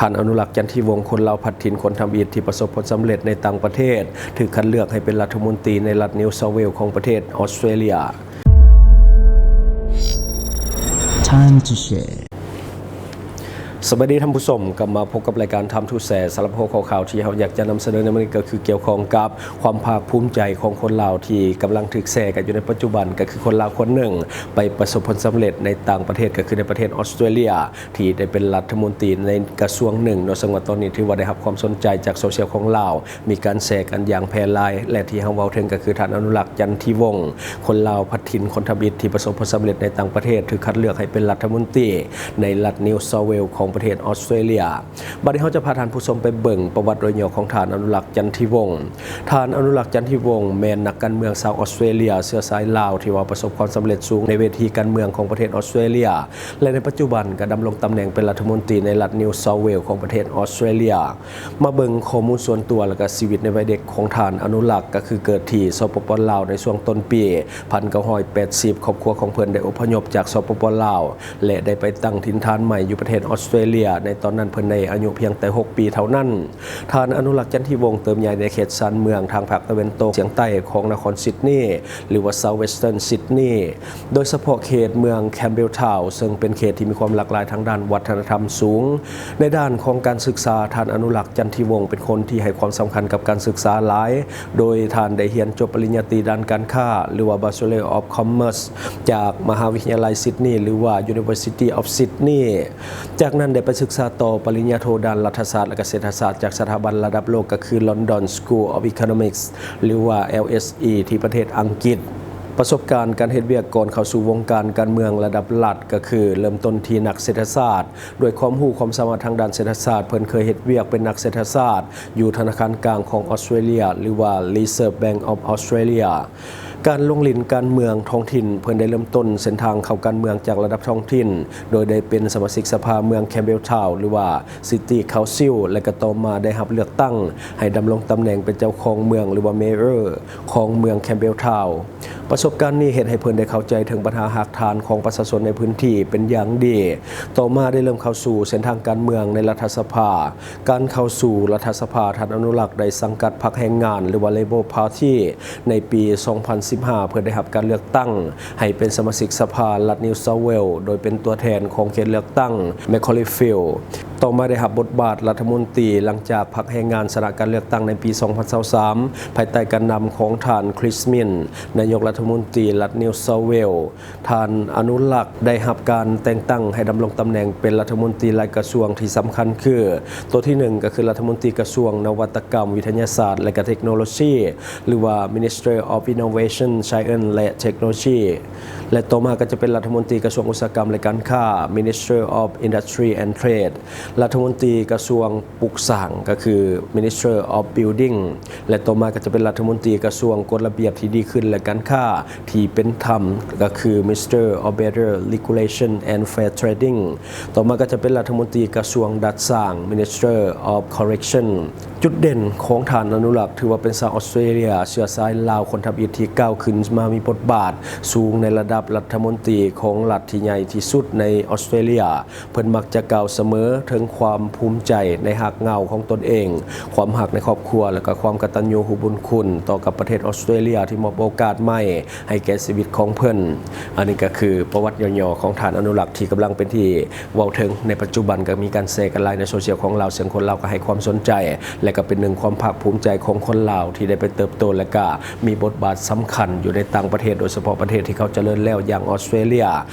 ທ່ານ ອະນຸລັກ ຈັນທິວົງ ຄົນລາວພັດຖິ່ນ ຄົນທຳອິດທີ່ປະສົບຜົນສຳເລັດໃນຕ່າງປະເທດ ຖືກຄັດເລືອກໃຫ້ເປັນລັດຖະມົນຕີໃນລັດ New South Wales ຂອງປະເທດອອສເຕຣເລຍ. Time to share. ສະບາຍດີທ່ານຜູ້ຊົມ, ກັບມາພົບກັບລາຍການ Time to Share. ສຳລັບຫົວຂໍ້ຂ່າວທີ່ເຮົາຢາກຈະນຳສະເໜີໃນມື້ນີ້ ກໍຄືກ່ຽວຂ້ອງກັບຄວາມພາກພູມໃຈຂອງຄົນລາວທີ່ກຳລັງຖືກແຊກັນຢູ່ໃນປັດຈຸບັນ, ກໍຄືຄົນລາວຄົນໜຶ່ງໄປປະສົບຜົນສຳເລັດໃນຕ່າງປະເທດ, ກໍຄືໃນປະເທດອອສເຕຣເລຍ. ທີ່ໄດ້ເປັນລັດຖະມົນຕີໃນກະຊວງໜຶ່ງເນາະ, ເຊິ່ງວ່າຕອນນີ້ຖືວ່າໄດ້ຮັບຄວາມສົນໃຈຈາກໂຊຊຽວຂອງລາວ, ມີການແຊກັນຢ່າງແຜ່ຫຼາຍ ແລະ ທີ່ເຮົາເວົ້າເຖິງກໍຄືທ່ານ ອະນຸລັກ ຈັນທິວົງ ຄົນລາວພັດຖິ່ນ ຄົນທຳອິດທີ່ປະສົບຜົນສຳເລັດໃນຕ່າງປະເທດ ຖືກຄັດເລືອກໃຫ້ເປັນລັດຖະມົນຕີໃນລັດ New South Wales ຂອງປະເທດອອສເຕຣເລຍ. ບັດນີ້ເຮົາຈະພາທ່ານຜູ້ຊົມໄປເບິ່ງປະຫວັດໂດຍຫຍໍ້ຂອງທ່ານ ອະນຸລັກ ຈັນທິວົງ. ທ່ານ ອະນຸລັກ ຈັນທິວົງ ແມ່ນນັກການເມືອງຊາວອອສເຕຣເລຍ ເຊື້ອສາຍລາວ ທີ່ວ່າປະສົບຄວາມສຳເລັດສູງໃນເວທີການເມືອງຂອງປະເທດອອສເຕຣເລຍ ແລະ ໃນປັດຈຸບັນກໍດຳລົງຕຳແໜ່ງເປັນລັດຖະມົນຕີໃນລັດ New South Wales ຂອງປະເທດອອສເຕຣເລຍ. ມາເບິ່ງຂໍ້ມູນສ່ວນຕົວ ແລະ ກະຊີວິດໃນໄວເດັກຂອງທ່ານ ອະນຸລັກ ກໍຄືເກີດທີ່ ສປປ ລາວ ໃນຊ່ວງຕົ້ນປີ ພັນເກົ້າຮ້ອຍແປດສິບ ຄອບຄົວຂອງເພິ່ນໄດ້ອົບພະຍົບຈາກ ສປປ ລາວ ແລະ ໄດ້ໄປຕັ້ງຖິ່ນຖານໃໝ່ຢູ່ປະເທດອອສເຕຣເລຍ. ໃນຕອນນັ້ນເພິ່ນໄດ້ອາຍຸພຽງແຕ່ຫົກປີເທົ່ານັ້ນ. ທ່ານ ອະນຸລັກ ຈັນທິວົງ ເຕີບໃຫຍ່ໃນເຂດຊານເມືອງທາງພາກຕາເວັນຕົກສຽງໃຕ້ຂອງນະຄອນຊິດນີ ຫຼືວ່າ South Western Sydney ໂດຍສະເພາະເຂດເມືອງ Campbelltown ເຊິ່ງເປັນເຂດທີ່ມີຄວາມຫຼາກຫຼາຍທາງດ້ານວັດທະນະທຳສູງ. ໃນດ້ານຂອງການສຶກສາ, ທ່ານ ອະນຸລັກ ຈັນທິວົງ ເປັນຄົນທີ່ໃຫ້ຄວາມສຳຄັນກັບການສຶກສາຫຼາຍ, ໂດຍທ່ານໄດ້ຮຽນຈົບປະລິນຍາຕີດ້ານການຄ້າ ຫຼືວ່າ Bachelor of Commerce ຈາກມະຫາວິທະຍາໄລຊິດນີ ຫຼືວ່າ University of Sydney. ຈາກນັ້ນໄດ້ໄປສຶກສາຕໍ່ປະລິນຍາໂທດ້ານລັດຖະສາດ ແລະ ກະເສດຖະສາດ ຈາກສະຖາບັນລະດັບໂລກ ກໍຄື London School of Economics ຫຼືວ່າ LSE ທີ່ປະເທດອັງກິດ. ປະສົບການການເຮັດວຽກກ່ອນເຂົ້າສູ່ວົງການການເມືອງລະດັບລັດ ກໍຄືເລີ່ມຕົ້ນທີ່ນັກເສດຖະສາດ. ດ້ວຍຄວາມຮູ້ຄວາມສາມາດທາງດ້ານເສດຖະສາດ, ເພິ່ນເຄີຍເຮັດວຽກເປັນນັກເສດຖະສາດຢູ່ທະນາຄານກາງຂອງອອສເຕຣເລຍ ຫຼືວ່າ Reserve Bank of Australia. ການລົງຫຼິ້ນການເມືອງທ້ອງຖິ່ນ, ເພິ່ນໄດ້ເລີ່ມຕົ້ນເສັ້ນທາງເຂົ້າການເມືອງຈາກລະດັບທ້ອງຖິ່ນ ໂດຍໄດ້ເປັນສະມາຊິກສະພາເມືອງ Campbelltown ຫຼືວ່າ City Council ແລະ ກໍຕໍ່ມາໄດ້ຮັບເລືອກຕັ້ງໃຫ້ດຳລົງຕຳແໜ່ງເປັນເຈົ້າຄອງເມືອງ ຫຼືວ່າ Mayor ຂອງເມືອງ Campbelltown. ປະສົບການນີ້ເຮັດໃຫ້ເພິ່ນໄດ້ເຂົ້າໃຈເຖິງບັນຫາຮາກຖານຂອງປະຊາຊົນໃນພື້ນທີ່ເປັນຢ່າງດີ. ຕໍ່ມາໄດ້ເລີ່ມເຂົ້າສູ່ເສັ້ນທາງການເມືອງໃນລັດຖະສະພາ. ການເຂົ້າສູ່ລັດຖະສະພາ, ທ່ານ ອະນຸລັກ ໄດ້ສັງກັດພັກແຮງງານ ຫຼືວ່າ Labor Party ໃນປີສອງພັນສິບຫ້າ ເພື່ອໄດ້ຮັບການເລືອກຕັ້ງໃຫ້ເປັນສະມາຊິກສະພາລັດ New South Wales ໂດຍເປັນຕົວແທນຂອງເຂດເລືອກຕັ້ງ Macaulay Field. ຕໍ່ມາໄດ້ຮັບບົດບາດລັດຖະມົນຕີ ຫຼັງຈາກພັກແຮງງານຊະນະການເລືອກຕັ້ງໃນປີສອງພັນຊາວສາມ ພາຍໃຕ້ການນຳຂອງທ່ານ Chris Minns ນາຍົກລັດຖະມົນຕີລັດ New South Wales. ທ່ານ ອະນຸລັກ ໄດ້ຮັບການແຕ່ງຕັ້ງໃຫ້ດຳລົງຕຳແໜ່ງເປັນລັດຖະມົນຕີຫຼາຍກະຊວງທີ່ສຳຄັນຄື ຕົວທີໜຶ່ງກໍຄືລັດຖະມົນຕີກະຊວງນະວັດຕະກຳ, ວິທະຍາສາດ ແລະ ກະເທັກໂນໂລຊີ ຫຼືວ່າ Minister of Innovation, Science ແລະ Technology ແລະ ຕໍ່ມາກໍຈະເປັນລັດຖະມົນຕີກະຊວງອຸດສາຫະກຳ ແລະ ການຄ້າ, Minister of Industry and Trade, ລັດຖະມົນຕີກະຊວງ ປຸກສ້າງ ກໍຄື Minister of Building ແລະ ຕໍ່ມາກໍຈະເປັນລັດຖະມົນຕີກະຊວງກົດລະບຽບທີ່ດີຂຶ້ນ ແລະ ການຄ້າທີ່ເປັນທຳ ກໍຄື Minister of Better Regulation and Fair Trading. ຕໍ່ມາກໍຈະເປັນລັດຖະມົນຕີກະຊວງດັດສ້າງ Minister of Correction. ຈຸດເດັ່ນຂອງທ່ານ ອະນຸລັກ ຖືວ່າເປັນຊາວອອສເຕຣເລຍເຊື້ອສາຍລາວຄົນທຳອິດທີ່ກ້າວຂຶ້ນມາມີບົດບາດສູງໃນລະດັບລັດຖະມົນຕີຂອງລັດທີ່ໃຫຍ່ທີ່ສຸດໃນອອສເຕຣເລຍ. ເພິ່ນມັກຈະກ່າວສະເໝີເຖິງຄວາມພູມໃຈໃນຮາກເຫງົ້າຂອງຕົນເອງ, ຄວາມຮັກໃນຄອບຄົວ ແລະ ກໍຄວາມກະຕັນຍູຮູ້ບຸນຄຸນຕໍ່ກັບປະເທດອອສເຕຣເລຍທີ່ມອບໂອກາດໃໝ່ໃຫ້ແກ່ຊີວິດຂອງເພິ່ນ. ອັນນີ້ກໍຄືປະຫວັດຫຍໍ້ໆຂອງທ່ານ ອະນຸລັກ ທີ່ກຳລັງເປັນທີ່ເວົ້າເຖິງໃນປັດຈຸບັນ, ກໍມີການແຊກັນຫຼາຍໃນໂຊຊຽວຂອງລາວ, ເຊິ່ງຄົນລາວກໍໃຫ້ຄວາມສົນໃຈ ແລະ ກໍເປັນໜຶ່ງຄວາມພາກພູມໃຈຂອງຄົນລາວທີ່ໄດ້ໄປເຕີບໂຕ ແລະ ກໍມີບົດບາດສຳຄັນຢູ່ໃນຕ່າງປະເທດ, ໂດຍສະເພາະປະເທດທີ່ເຂົາຈະເລີນແລ້ວ ຢ່າງອອສເຕຣເລຍ.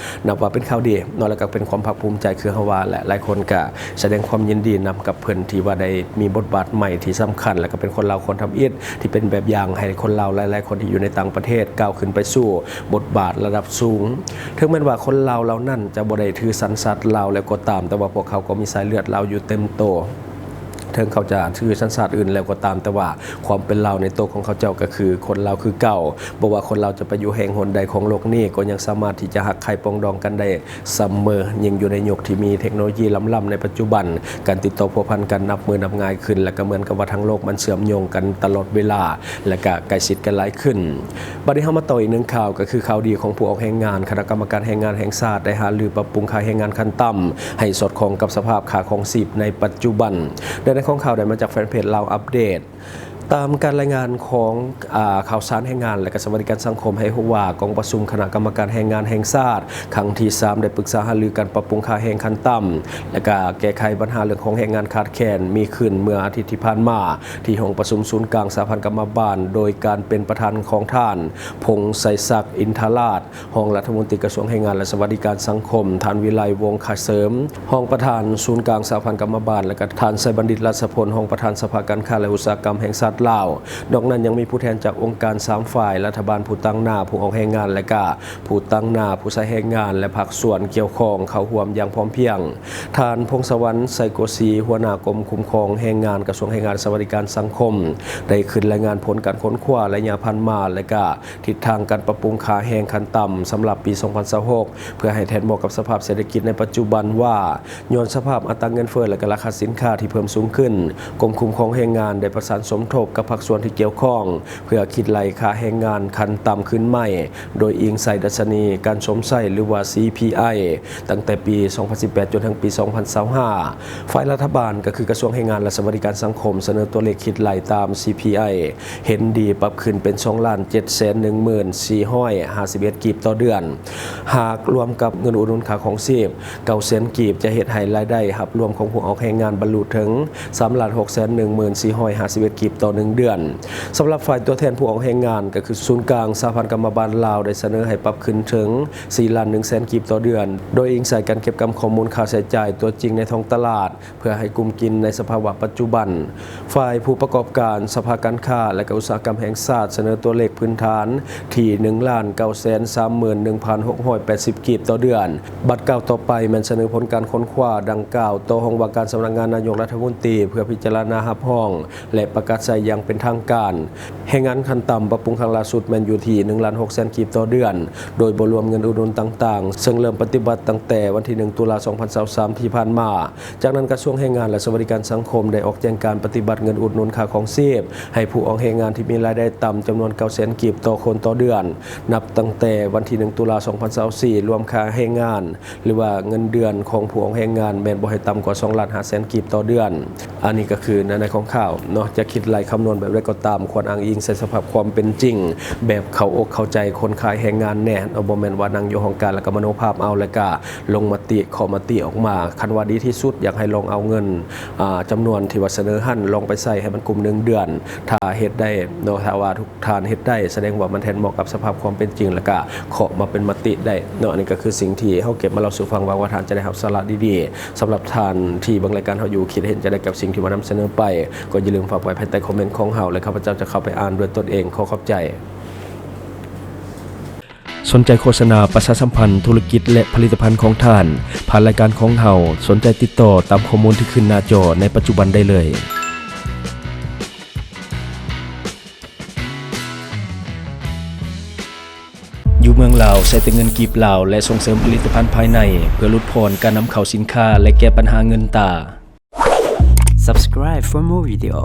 ນັບວ່າເປັນຂ່າວດີເນາະ ແລ້ວກໍເປັນຄວາມພາກພູມໃຈຄືເຮົາວ່າແຫຼະ. ຫຼາຍຄົນກໍສະແດງຄວາມຍິນດີນຳກັບເພິ່ນທີ່ວ່າໄດ້ມີບົດບາດໃໝ່ທີ່ສຳຄັນ ແລ້ວກໍເປັນຄົນລາວຄົນທຳອິດທີ່ເປັນແບບຢ່າງໃຫ້ຄົນລາວຫຼາຍໆຄົນທີ່ຢູ່ໃນຕ່າງປະເທດກ້າວຂຶ້ນໄປສູ່ບົດບາດລະດັບສູງ. ເຖິງແມ່ນວ່າຄົນລາວເຫຼົ່ານັ້ນຈະບໍ່ໄດ້ຖືສັນຊາດລາວແລ້ວກໍຕາມ, ແຕ່ວ່າພວກເຂົາກໍມີສາຍເລືອດລາວຢູ່ເຕັມໂຕ. ເຖິງເຂົາຈະຖືສັນຊາດອື່ນແລ້ວກໍຕາມ, ແຕ່ວ່າຄວາມເປັນລາວໃນໂຕຂອງເຂົາເຈົ້າກໍຄືຄົນລາວຄືເກົ່າ. ບໍ່ວ່າຄົນລາວຈະໄປຢູ່ແຫ່ງຫົນໃດຂອງໂລກນີ້, ກໍຍັງສາມາດທີ່ຈະຮັກໃຄ່ປອງດອງກັນໄດ້ສະເໝີ, ຍິ່ງຢູ່ໃນຍຸກທີ່ມີເທັກໂນໂລຢີລ້ຳໆໃນປັດຈຸບັນ, ການຕິດຕໍ່ພົວພັນກັນນັບມື້ນັບງ່າຍຂຶ້ນ, ແລະ ກໍເໝືອນກັບວ່າທັງໂລກມັນເຊື່ອມໂຍງກັນຕະຫຼອດເວລາ ແລະ ກໍໃກ້ຊິດກັນຫຼາຍຂຶ້ນ. ບັດນີ້ເຮົາມາຕໍ່ອີກໜຶ່ງຂ່າວ, ກໍຄືຂ່າວດີຂອງຜູ້ອອກແຮງງານ. ຄະນະກຳມະການແຮງງານແຫ່ງຊາດໄດ້ຫາລືປັບປຸງຄ່າແຮງງານຂັ້ນຕ່ຳໃຫ້ສອດຄ່ອງກັບສະພາບຄ່າຄອງຊີບໃນປັດຈຸບັນ. ແລະ ໃນຂອງຂ່າວໄດ້ມາຈາກແຟນເພຈລາວອັບເດດ. ຕາມການລາຍງານຂອງ ອາ ຂ່າວສານແຮງງານ ແລະ ກະສະຫວັດດີການສັງຄົມ ໃຫ້ຮູ້ວ່າ ກອງປະຊຸມຄະນະກຳມະການແຮງງານແຫ່ງຊາດ ຄັ້ງທີສາມ ໄດ້ປຶກສາຫາລືການປັບປຸງຄ່າແຮງຂັ້ນຕ່ຳ ແລະ ກະແກ້ໄຂບັນຫາເລື່ອງຂອງແຮງງານຂາດແຄນ ມີຂຶ້ນເມື່ອອາທິດທີ່ຜ່ານມາ ທີ່ຫ້ອງປະຊຸມສູນກາງສະຫະພັນກຳມະບານ ໂດຍການເປັນປະທານຂອງທ່ານ ພົງໄຊສັກ ອິນທະລາດ ຮອງລັດຖະມົນຕີກະຊວງແຮງງານ ແລະ ສະຫວັດດີການສັງຄົມ, ທ່ານ ວິໄລ ວົງຄະເສີມ ຮອງປະທານສູນກາງສະຫະພັນກຳມະບານ ແລະ ກະທ່ານ ໄຊບັນດິດ ລັດສະພົນ ຮອງປະທານສະພາການຄ້າ ແລະ ອຸດສາຫະກຳແຫ່ງຊາດລາວ. ນອກນັ້ນຍັງມີຜູ້ແທນຈາກອົງການສາມຝ່າຍ, ລັດຖະບານ, ຜູ້ຕາງໜ້າຜູ້ອອກແຮງງານ ແລະ ກະຜູ້ຕາງໜ້າຜູ້ໃຊ້ແຮງງານ ແລະ ພາກສ່ວນກ່ຽວຂ້ອງເຂົ້າຮ່ວມຢ່າງພ້ອມພຽງ. ທ່ານ ພົງສະຫວັນ ໄຊໂກສີ ຫົວໜ້າກົມຄຸ້ມຄອງແຮງງານ ກະຊວງແຮງງານ ແລະ ສະຫວັດດີການສັງຄົມ ໄດ້ຂຶ້ນລາຍງານຜົນການຄົ້ນຄວ້າໄລຍະຜ່ານມາ ແລະ ກະ ທິດທາງການປັບປຸງຄ່າແຮງຂັ້ນຕ່ຳສຳລັບປີສອງພັນຊາວຫົກ ເພື່ອໃຫ້ແທດເໝາະກັບສະພາບເສດຖະກິດໃນປັດຈຸບັນວ່າ ຍ້ອນສະພາບອັດຕາເງິນເຟີ້ ແລະ ກະລາຄາສິນຄ້າທີ່ເພີ່ມສູງຂຶ້ນ, ກົມຄຸ້ມຄອງແຮງງານໄດ້ປະສານສົມທົບກັບພາກສ່ວນທີ່ກ່ຽວຂ້ອງ ເພື່ອຄິດໄລ່ຄ່າແຮງງານຂັ້ນຕ່ຳຄືນໃໝ່, ໂດຍອີງໃສ່ດັດຊະນີການຊົມໃຊ້ ຫຼືວ່າ ຊີພີໄອ ຕັ້ງແຕ່ປີສອງພັນສິບແປດ ຈົນເຖິງປີສອງພັນຊາວຫ້າ. ຝ່າຍລັດຖະບານ ກໍຄືກະຊວງແຮງງານ ແລະ ສະຫວັດດີການສັງຄົມ ສະເໜີຕົວເລກຄິດໄລ່ຕາມ ຊີພີໄອ ເຫັນດີປັບຂຶ້ນເປັນສອງລ້ານເຈັດແສນໜຶ່ງໝື່ນສີ່ຮ້ອຍຫ້າສິບເອັດກີບຕໍ່ເດືອນ. ຫາກລວມກັບເງິນອຸດໜູນຄ່າຄອງຊີບເກົ້າແສນກີບ ຈະເຮັດໃຫ້ລາຍໄດ້ຮັບລວມຂອງຜູ້ອອກແຮງງານບັນລຸເຖິງສາມລ້ານຫົກແສນໜຶ່ງໝື່ນສີ່ຮ້ອຍຫ້າສິບເອັດກີບຕໍ່ໜຶ່ງເດືອນ. ສຳລັບຝ່າຍຕົວແທນຜູ້ອອກແຮງງານ ກໍຄືສູນກາງສະຫະພັນກຳມະບານລາວ ໄດ້ສະເໜີໃຫ້ປັບຂຶ້ນເຖິງສີ່ລ້ານໜຶ່ງແສນກີບຕໍ່ເດືອນ, ໂດຍອີງໃສ່ການເກັບກຳຂໍ້ມູນຄ່າໃຊ້ຈ່າຍຕົວຈິງໃນທ້ອງຕະຫຼາດ ເພື່ອໃຫ້ກຸມກິນໃນສະພາວະປັດຈຸບັນ. ຝ່າຍຜູ້ປະກອບການ ສະພາການຄ້າ ແລະ ກະອຸດສາຫະກຳແຫ່ງຊາດ ສະເໜີຕົວເລກພື້ນຖານທີ່ໜຶ່ງລ້ານເກົ້າແສນສາມໝື່ນໜຶ່ງພັນຫົກຮ້ອຍແປດສິບກີບຕໍ່ເດືອນ. ບັດກ້າວຕໍ່ໄປແມ່ນສະເໜີຜົນການຄົ້ນຄວ້າດັ່ງກ່າວຕໍ່ຫ້ອງວ່າການສຳນັກງານນາຍົກລັດຖະມົນຕີ ເພື່ອພິຈາລະນາຮັບຮອງ ແລະ ປະກາດໃຊ້ຢ່າງເປັນທາງການ. ແຮງງານຂັ້ນຕ່ຳປັບປຸງຄັ້ງລ່າສຸດແມ່ນຢູ່ທີ່ໜຶ່ງລ້ານຫົກແສນກີບຕໍ່ເດືອນ, ໂດຍບໍ່ລວມເງິນອຸດໜູນຕ່າງໆ, ເຊິ່ງເລີ່ມປະຕິບັດຕັ້ງແຕ່ວັນທີໜຶ່ງ ຕຸລາ ສອງພັນຊາວສາມ ທີ່ຜ່ານມາ. ຈາກນັ້ນ ກະຊວງແຮງງານ ແລະ ສະຫວັດດີການສັງຄົມ ໄດ້ອອກແຈ້ງການປະຕິບັດເງິນອຸດໜູນຄ່າຄອງຊີບໃຫ້ຜູ້ອອກແຮງງານທີ່ມີລາຍໄດ້ຕ່ຳຈຳນວນເກົ້າແສນກີບຕໍ່ຄົນຕໍ່ເດືອນ, ນັບຕັ້ງແຕ່ວັນທີໜຶ່ງ ຕຸລາ ສອງພັນຊາວສີ່ ລວມຄ່າແຮງງານ ຫຼືວ່າເງິນເດືອນຂອງຜູ້ອອກແຮງງານແມ່ນບໍ່ໃຫ້ຕ່ຳກວ່າສອງລ້ານຫ້າແສນກີບຕໍ່ເດືອນ. ອັນນີ້ກໍຄືໃນ ໃນຂອງຂ່າວເນາະ, ຈະຄິດໄລ່ຄຳນວນແບບໃດກໍຕາມ ຄວນອ້າງອີງໃສ່ສະພາບຄວາມເປັນຈິງ ແບບເຂົ້າອົກເຂົ້າໃຈຄົນຂາຍແຮງງານແດ່ເນາະ, ບໍ່ແມ່ນວ່ານັ່ງຢູ່ຫ້ອງການແລ້ວກໍມະໂນພາບເອົາ ແລ້ວກະລົງມະຕິ ເຄາະມະຕິອອກມາ. ຄັນວ່າດີທີ່ສຸດ ຢາກໃຫ້ລອງເອົາເງິນ ອາ ຈຳນວນທີ່ວ່າສະເໜີຫັ້ນ ລອງໄປໃຊ້ໃຫ້ມັນກຸ້ມໜຶ່ງເດືອນ. ຖ້າເຮັດໄດ້ເນາະ, ຖ້າວ່າທຸກທ່ານເຮັດໄດ້ ສະແດງວ່າມັນແທດເໝາະກັບສະພາບຄວາມເປັນຈິງ ແລ້ວກະເຄາະມາເປັນມະຕິໄດ້ເນາະ. ອັນນີ້ກໍຄືສິ່ງທີ່ເຮົາເກັບມາເລົ່າສູ່ຟັງ, ຫວັງວ່າທ່ານຈະໄດ້ຮັບສາລະດີໆ. ສຳລັບທ່ານທີ່ເບິ່ງລາຍການເຮົາຢູ່ ຄິດເຫັນຈັ່ງໃດກັບສິ່ງທີ່ວ່ານຳສະເໜີໄປ ກໍຢ່າລືມຝາກໄວ້ພາຍໃຕ້ຄອມເມັນຂອງເຮົາ ແລະ ຂ້າພະເຈົ້າຈະເຂົ້າໄປອ່ານດ້ວຍຕົນເອງ. ຂໍຂອບໃຈ. ສົນໃຈໂຄສະນາປະຊາສຳພັນທຸລະກິດ ແລະ ຜະລິດຕະພັນຂອງທ່ານ ຜ່ານລາຍການຂອງເຮົາ? ສົນໃຈຕິດຕໍ່ຕາມຂໍ້ມູນທີ່ຂຶ້ນໜ້າຈໍໃນປັດຈຸບັນໄດ້ເລີຍ. ຢູ່ເມືອງລາວ ໃຊ້ແຕ່ເງິນກີບລາວ ແລະ ສົ່ງເສີມຜະລິດຕະພັນພາຍໃນ ເພື່ອຫຼຸດຜ່ອນການນຳເຂົ້າສິນຄ້າ ແລະ ແກ້ບັນຫາເງິນຕາ. Subscribe for more video.